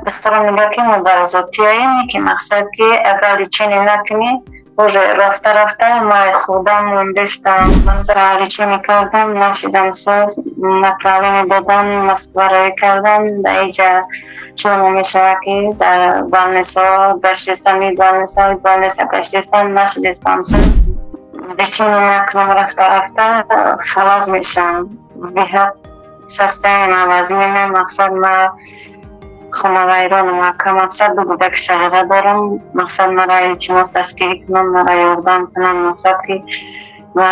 Духтарам мегӯяд, ки мо барозотиёем, ки мақсад, ки агар лечение накунӣ, уже рафта рафта май худам мондестам. Масалан, лечение кардам, нашидам соз, направление додам, Москва роӣ кардам. Дар иҷа чун мешавад, ки дар больницаҳо гаштестам, и больница, и больница гаштестам, нашидестам соз. Лечение накунам, рафта рафта фалаҷ мешавам. Беҳад состояние ман вазмина. Мақсад, ма хонавайронам, ака. Мақсад, ду кӯдаки сағира дорам. Мақсад, мара илтимос, дастгирӣ кунам, мара ёрдам кунам. Мақсад, ки ма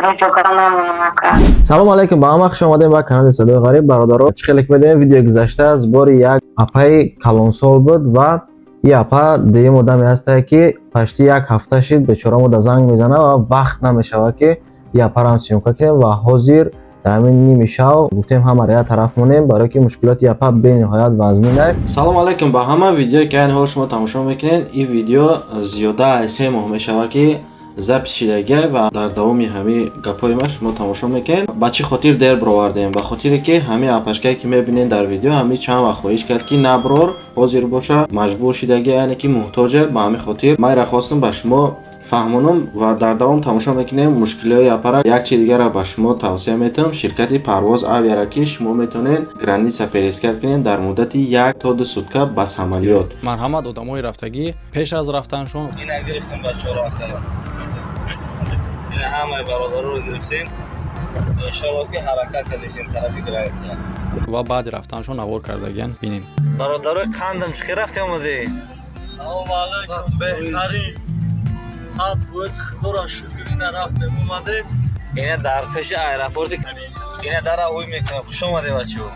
роҷога намонам, ака. Салом алейкум ба ҳама, хуш омадем ба канали Садои Ғариб. Бародаро, чӣ хеле ки медонем, видеои гузашта аз бори як апаи калонсол буд ва и апа дуюм одаме ҳастае, ки пашти як ҳафта шид, бечора мода занг мезана ва вақт намешавад, ки и апарам съёмка кунем. Ва ҳозир дар ҳамин ними шав гуфтем, ҳамаро як тараф монем, барое ки мушкилоти апа бениҳоят вазнинай. Салом алейкум ба ҳама. Видеое, ки айни ҳол шумо тамошо мекунед, ин видео зиёда аз 3 моҳ мешавад, ки запись шидагия, ва дар давоми ҳамин гапҳои ма шумо тамошо мекунед, ба чӣ хотир дер бировардем. Ба хотире ки ҳамин апашкае, ки мебинед дар видео, ҳамин чанд вақт хоҳиш кард, ки наброр, ҳозир боша, маҷбур шидагия, яъне ки муҳтоҷа. Ба ҳамин хотир майра хостам ба шумо фаҳмонам ва дар давом тамошо мекунем мушкилиҳои аппарат. Як чи дигарро ба шумо тавсия метавам: ширкати Парвоз Авиара, ки шумо метавонед граница пересекать кунед дар муддати 1 то 2 сутка ба самолёт. Марҳамат, одамои рафтагӣ пеш аз рафтаншон. Ина гирифтем, бачаҳоро, акара. Ина ҳамаи бародароро гирифтем. Иншоалло, ки ҳаракат кардесем тарафи граница. Ва баъди рафтаншон навор кардагиян, бинем. Бародарои қандам, чӣ хел рафти омадӣ? Салому алайкум, беҳтарин, 100%, худоро шукр, ина рафтем, омадем. Ина дар пеши аэропорти, ина дара ҳуй мекунем. Хуш омадем, бачаҳо,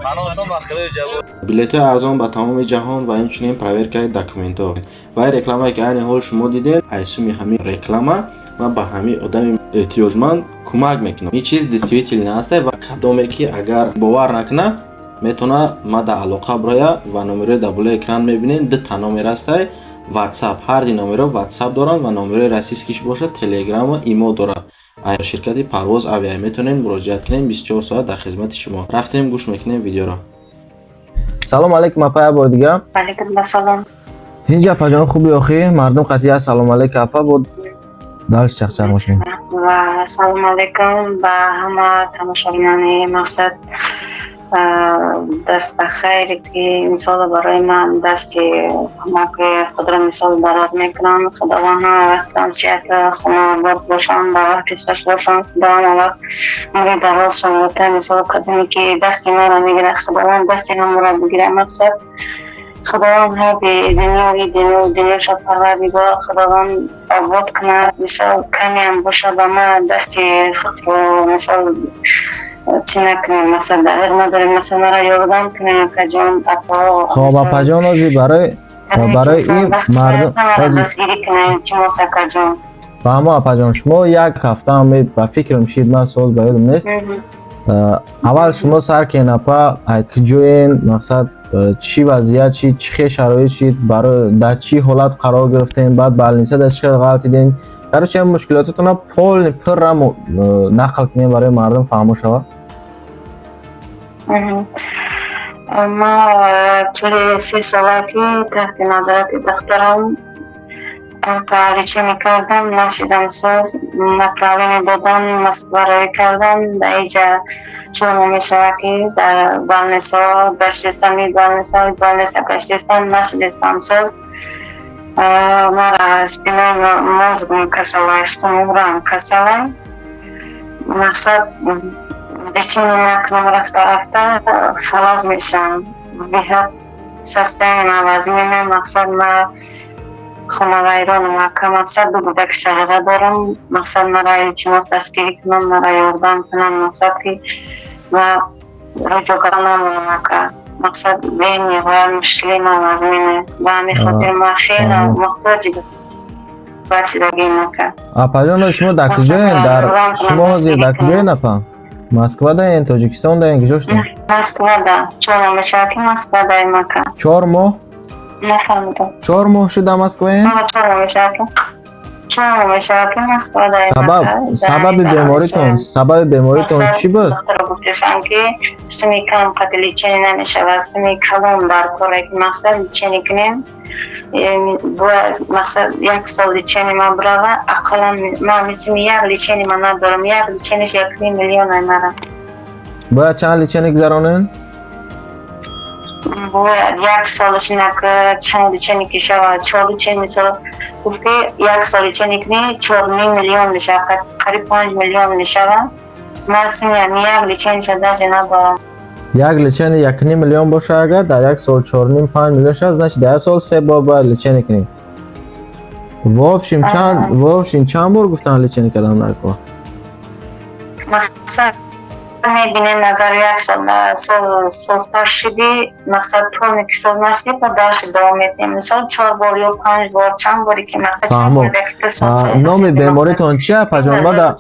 паноҳтон ба худои ҷаббор. Билетҳои арзон ба тамоми ҷаҳон ва инчунин проверкаи документҳо. Ва рекламае, ки айни ҳол шумо дидед, айсуми ҳамин реклама ва ба ҳамин одами эҳтиёҷманд кӯмак мекунам. Ин чиз действительно аст ва кадоме ки агар бовар накунад, метавонад ма дар алоқа бироя ва номерои дар болои экран мебинед, дута номер ҳастай WhatsApp, ҳар ди номерҳо WhatsApp доранд ва номерои российскийш бошад, Телеграму Имо дорад. Ширкати Парвоз Авиа, метавонед муроҷиат кунед, 24 соат дар хизмати шумо. Рафтем, гӯш мекунем видеоро. Салом алейкум, апа, як бори дига. Алейкум ассалом. Тинҷи, апаҷон, хуби? Охи мардум қатъия. Салом алейкум, апа, бо дальше чақчақ мекунем. Ва салому алейкум ба ҳама тамошобинони. Мақсад, даст ба хайр, ки мисол барои ман дасти кӯмаки худро мисол дароз мекунанд. Худованд ҳама вақт сиҳат, хонобод бошанд, ба вақти хуш бошанд. Худованд ҳама вақт умри дароз шавота. Мисол, кадоме ки дасти маро мегирад, Худованд дасти ҳамаро бигирад. Мақсад, Худованд ҳарди дунёи дунёша, Парвардигор, Худованд обод кунад. Мисол, камеам бошад, ба ман дасти худро мисол чӣ накунем. Мақсад, дариқ надорем. Мақсад, маро ёрдам кунем, акаҷон, апо. Хоб, апаҷон, ҳозир барои ин мардум дастгирӣ кунем, илтимос, акаҷон. Фаҳмо, апаҷон, шумо як ҳафта ба фикрам шид, ман соз ба ёдам нест. Аввал шумо сар кен, апа, куҷоен? Мақсад, чӣ вазъият шид, чӣ хел шароит шид, барои дар чӣ ҳолат қарор гирифтем, баъд больница дар чӣ хел ғалтидем? Короче, мушкилотатонро полный, пурра нақл кунем, барои мардум фаҳмо шавад. Ма тӯли 3 сола, ки таҳти назорати духтарам лечение кардам, нашидам соз, направление додам, Москва роӣ кардам. Дар иҷа чун мешавад, ки дар больницаҳо гаштестам, и больница, и больница гаштестам, нашидестам соз. Мара спинной мозгам касалай, стомурам касалай. Мақсад, лечение накунам, рафта рафта фалаҷ мешавам. Беҳад состояние ман вазмина. Мақсад, ма хонавайронам, ака. Мақсад, ду кӯдаки сағира дорам. Мақсад, мара илтимос, дастгирӣ кунам, мара ёрдам кунам. Мақсад, ки ма роҷога намонам, ака. Мақсад, бениҳоят мушкили ман вазмина. Ба ҳамин хотир ма хеле муҳтоҷи ба чизагием, ака. Апаҷон, шумо дар куҷоен? Дар шумо ҳозир дар куҷоен, апа? Москвадаен, Тоҷикистондаен, куҷо шудем? Москвада. 4 моҳ мешавад, ки Москвадаем, ака. 4 моҳ? Нафаҳмидам. 4 моҳ шуд дар Москваен? 4 моҳ мешавад, ки Чор мешавад, ки Москва дар Сабаб, сабаби беморитон, сабаби беморитон чӣ буд? Докторо гуфтешам, ки суми кам қати лечение намешавад, суми калон дар коре, ки мақсад лечение кунем. Бояд мақсад як сол лечение ман бирава ақаллан. Ман мисми як лечение ман надорам, як лечение ш 1,5 миллион ай мара. Бояд чанд лечение гузаронен? Бояд як солаш инак чанд лечение ки шавад, чор лечение. Мисол, гуфт, ки як сол лечение кунӣ, 4,5 миллион мешавад, қариб 5 миллион мешавад. Ман суми як лечение ша даже надорам. Як лечение 1,5 миллион боша, агар дар як сол 4,5-5 миллион шавад, значит, дар як сол се бор бояд лечение кунем. В общем, чанд, в общем, чанд бор гуфтан лечение кардан дар кор? Мақсад мебинем, агар як сол сол созтар шиди, мақсад полный ки соз нашиди, ба дальше давом метиҳем, мисол, чор бор ё панҷ бор, чанд боре ки мақсад. Фаҳмо. Номи беморитон чи, апаҷон? Бада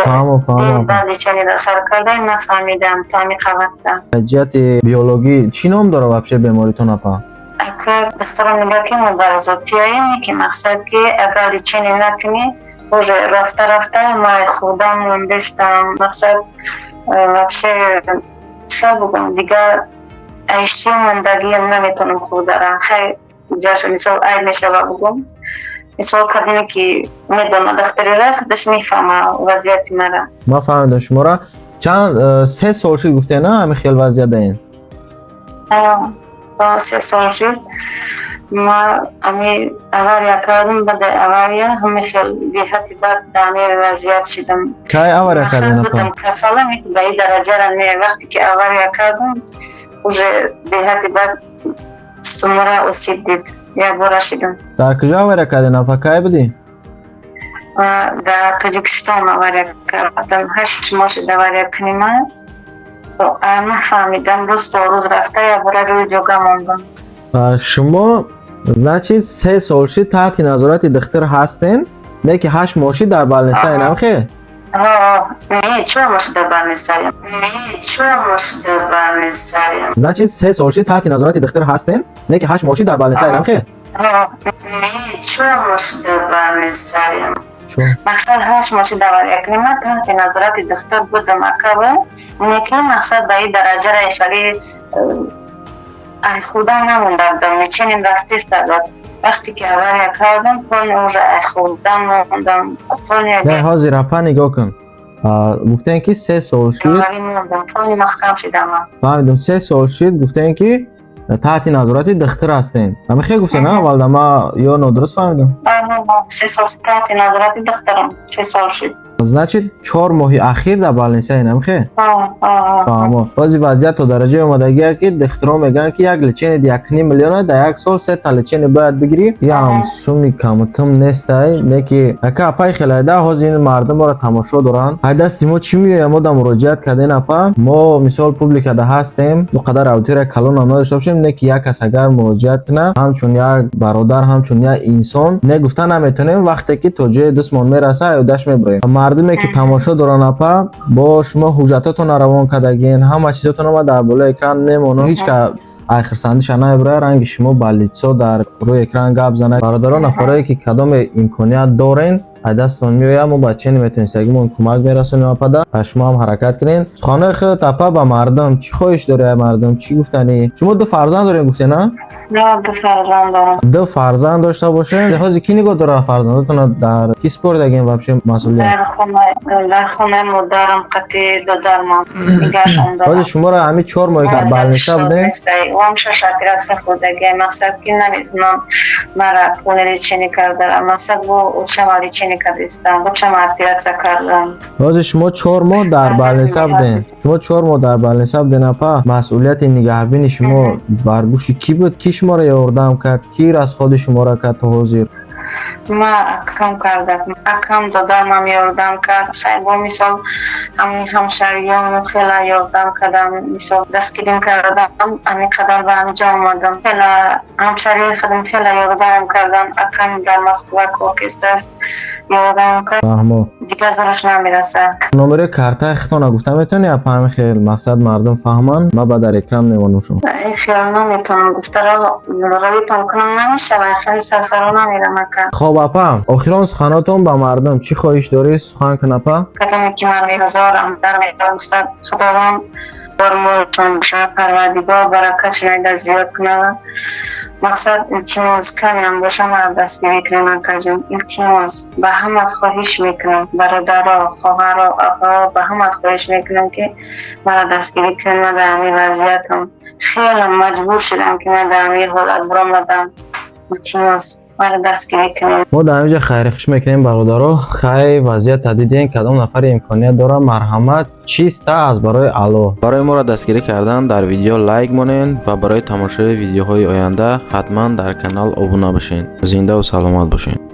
фаҳмо, фаҳмо. Баъд лечение ро сар кардаем, нафаҳмидам то ҳамин вақта. Ҷиҳати биологӣ чӣ ном дора вообще беморитон, апа? Ака, духтарон мегӯяд, ки мубаризотияем, ки мақсад, ки агар лечение накунӣ, уже рафта рафта май хӯрдан мондестам. Мақсад, вообще чӣ бугум, дигар айши мондагиам, наметавонам хӯрдара. Хай, ҷаша, мисол, айб мешава бугум. Мисол, кардине ки медона духтарира, худаш мефаҳма вазъияти мара. Ман фаҳмидам шуморо. Чанд, 3 сол шуд гуфте, на, ҳамин хел вазъият даин? 3 сол шуд. Ма ами авария кардам, баъди авария ҳами хел беҳати бад дар ҳами вазъият шидам. Кай авария кардин, апа? Будам касалам, ба ин дараҷара не. Вақте ки авария кардам, уже беҳати бад сумура осиб дид, якбора шидам. Дар куҷо авария кардин, апа, кай будӣ? Дар Тоҷикистон авария кардам. 8 моҳ шуд авария кунима, нафаҳмидам. Рӯз то рӯз рафта, якбора рӯи ҷога мондам. Шумо, значит, 3 сол шид таҳти назорати духтур ҳастен, не ки 8 моҳ шид дар больница, инамхе? Не, 4 моҳ шид дар больница ем. Не, 4 моҳ шид дар больница ем. Значит, 3 сол шид таҳти назорати духтур ҳастен, не ки 8 моҳ шид дар больница, инамхе? Не, 4 моҳ шид дар больница ем. Мақсад, 8 моҳ шид авария книма, таҳти назорати духтур будам, акава, лекин мақсад ба ин дараҷара хеле ай хӯрдан намонда будам, лечение рафтеста. Вақте ки авария кардам, полный уже ай хӯрдан мондам, полный. Не, ҳозир, апа, нигоҳ кун. Гуфтем, ки 3 сол шуд. Полный маҳкам шидам. Фаҳмидам. 3 сол шуд, гуфтем, ки таҳти назорати духтур ҳастем. Ҳамин хел гуфтем, на, аввалда ма ё нодуруст фаҳмидам? 3 сол таҳти назорати духтурам, 3 сол шуд. Значит, 4 моҳи ахир дар больница, инамхе? Фаҳмо. Бози вазъият то дараҷае омадагия, ки духтурон мегӯянд, ки як лечение 1,5 миллиона, дар як сол сета лечение бояд бигирӣ. Ям суми камутум нестай, не ки ака, апаи хелайда. Ҳозир ин мардум моро тамошо доранд. Ай дасти мо чӣ меояд? Мо да муроҷиат кардем, апа. Мо, мисол, публика да ҳастем, ду қадар аудитория калонам надошта бошем, не ки як кас агар муроҷиат кунад, ҳамчун як бародар, ҳамчун як инсон, не гуфта наметонем. Вақте ки то ҷои дустмон мераса, аёдаш меброем. Мардуме ки тамошо доранд, апа, бо шумо ҳуҷҷатотонро равон кардагин, ҳама чизотонро ма дар болои экран мемонам. Ҳеҷ ка ай хирсандиша намебурад, ранги шумо ба лицо дар рӯи экран гап занад. Бародарон, нафарое ки кадоме имконият дорен, ай дастон меояд, мо ба чени метавонистагимон кӯмак мерасонем. Апада, ба шумо ҳам ҳаракат кунем. Суханои худат, апа, ба мардум чӣ хоҳиш дорӣ? Ай мардум чӣ гуфтанӣ? Шумо ду фарзанд дорем, гуфте, на? Ду фарзанд дорам. Ду фарзанд дошта бошем. Ҳозир кӣ нигоҳ дорад фарзандотонро? Дар кӣ спордагем вообще масъулият? Дар хонаи модарам қати додармам нигаҳшон дорам. Ҳозир шуморо ҳамин 4 моҳе ки больница будем. Вам шаш оператсия хӯрдагиам. Мақсад, ки наметунам мара полный лечение кардара. Мақсад, бо очама лечение кардистам, очама оператсия кардам. Ҳозир шумо 4 моҳ дар больница будем, шумо 4 моҳ дар больница будем, апа. Масъулияти нигаҳбини шумо бар гӯши кӣ буд? Кӣ шуморо ёрдам кард, кӣ расход и шуморо кард то ҳозир? Ма акам кардам, акам, додармам ёрдам кард. Хай, бо мисол, ҳамин ҳамшаҳриён хела ёрдам кардам. Мисол, дастгирим кардам, ҳамин қадар ба ҳамиҷо омадам. Хела ҳамшаҳрии худам хела ёрдамам кардам. Акам дар Москва кор кистааст. Ёрдам кар. Фаҳмо. Дигар зораш намерасад. Номери картаи худтона гуфта метавонӣ, апа? Ҳамин хел мақсад мардум фаҳманд, ма ба дар экран мемонам шумо. Ин хел наметавонам гуфта, равитон кунам, намешавад, хеле сафаро намерам, ака. Хоб, апа, охирон суханотон ба мардум, чӣ хоҳиш дорӣ, сухан кун, апа. Кадоме ки ман меҳазорам дар мерам, Худованд бормолтон бошад, Парвардигор баракат шунайда зиёд кунад. Мақсад, илтимос, камеам боша, мара дастгирӣ кунем, акаҷон, илтимос, ба ҳамат хоҳиш мекунам, бародаро, хоҳаро, апао, ба ҳамат хоҳиш мекунам, ки мара дастгирӣ кунем. Ман дар ҳамин вазъиятам хеле маҷбур шудам, ки ман дар ҳамин ҳолат баромадам. Илтимос, мара дастгирӣ кунем. Мо дар ҳамин ҷо хайрихуш мекунем, бародаро. Хай, вазъията дидем. Кадом нафаре имконият дорад, марҳамат, чиста аз барои Алло. Барои моро дастгирӣ кардан дар видео лайк монед ва барои тамошои видеоҳои оянда ҳатман дар канал обуна бошед. Зиндаву саломат бошед.